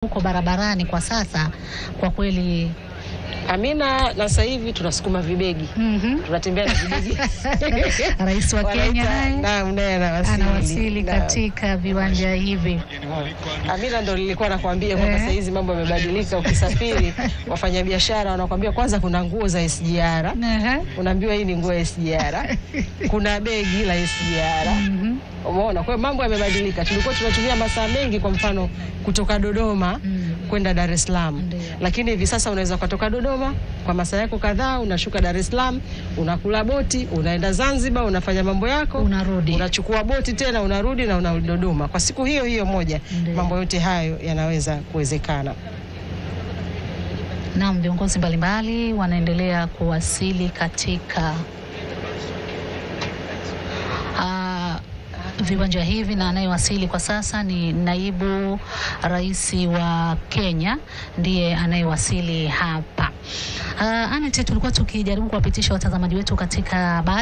Huko barabarani kwa sasa kwa kweli. Amina, na sasa hivi tunasukuma vibegi. Tunatembea na vibegi. Rais wa Kenya naye Naam, naye anawasili. Anawasili Naam. katika viwanja hivi. Amina, ndo nilikuwa nakwambia kwamba sasa hizi mambo yamebadilika. Ukisafiri, wafanyabiashara wanakwambia kwanza kuna nguo za SGR, unaambiwa hii ni nguo ya SGR, kuna begi la SGR. Umeona, kwa hiyo mambo yamebadilika. Tulikuwa tunatumia masaa mengi, kwa mfano kutoka Dodoma kwenda Dar es Salaam, lakini hivi sasa unaweza ukatoka Dodoma kwa masaa yako kadhaa, unashuka Dar es Salaam, unakula boti, unaenda Zanzibar, unafanya mambo yako, Unarudi. Unachukua boti tena, unarudi na unarudi Dodoma kwa siku hiyo hiyo moja. Mambo yote hayo yanaweza kuwezekana. Naam, viongozi mbalimbali wanaendelea kuwasili katika viwanja hivi na anayewasili kwa sasa ni naibu rais wa Kenya, ndiye anayewasili hapa. Anet, tulikuwa tukijaribu kuwapitisha watazamaji wetu katika baadhi